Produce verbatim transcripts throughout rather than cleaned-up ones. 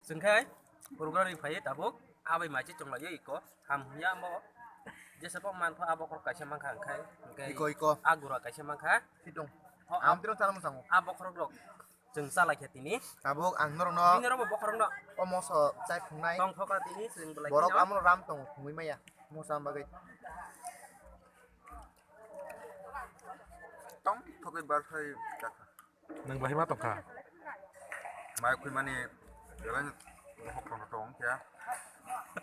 Chwng khe program ni phai tabuk abai mai se chwng lai iko ham ya mo jesa bo man pha abo khor kaisa man kha khai hwnkhe Iko, iko. A gura kaisa man kha Hitung. O, Ang am- tiro chana mwsang. A bokhorok rok chwng chalai khe tini. Tabuk ang norokno Bini rok bo bokhorok no o moso chai phungnai. Tong thoka tini chwng belai Borok kheno. Amo ram tongo phungwi maya. Moso am bagwi. Tong thokwi bar phai dakha. Nwng bahai ma tongkha? Mai khwi mani belai bokhok tong tong kya.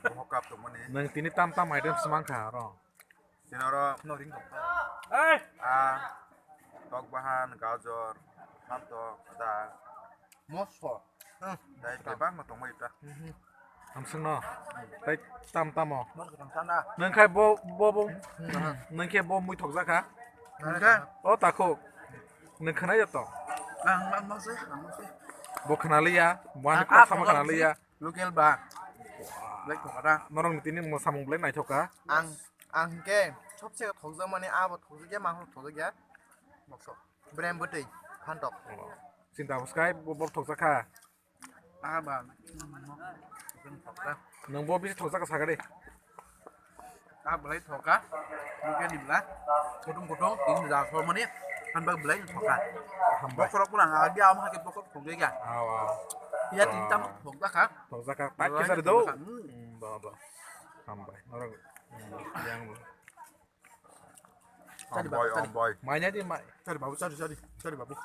Bokhok kap tong mani. Nwng tini tam tam item swmang kha aro. Tini oro no ring tong. Ei! A tok bahan, gajor, hamtok, da. Moso. Dai bebak no tong mai ta. Hamswkno. Tei tam tamo. Moso tong sana. Nwng khai bo, bo, bo. Nwng khe bo mui thokjak kha. Nwng khe? O takhuk. Nwng khwnai ya to? Ang, ang, ang, ang, ang, ang. Bo khwnaliya, bo ani Ang, kok samo ang, khwnaliya. Local ba. Black thokara. Norok ni tini mo samung belai naithok kha. Ang, ang ke, chopse thokjak mani, abo thokjak ya, mangso thokjak ya. Moso. Brem bwtwi, phantok. Sinta bwskai bo, bo thokjak kha. Ah, ba. Nwng bo bisi thokjak kha sakha de. Ah, belai thokha. Nukhe ni bla. Kutung kutung, tin ja so mani. Han bak belai thokha. Hambai. Bokhorok pura nga agi am hake bokhorok thokjak ya. Aw, aw. Ya tin tam thokjak kha. Thokjak kha. Tak kisa do. Hmm, do, do. Hambai. Norok. Hmm, yang. Chari babu, Ambai, chari. Ambai. Mainya di mai. Chari babu, chari, chari, chari babu.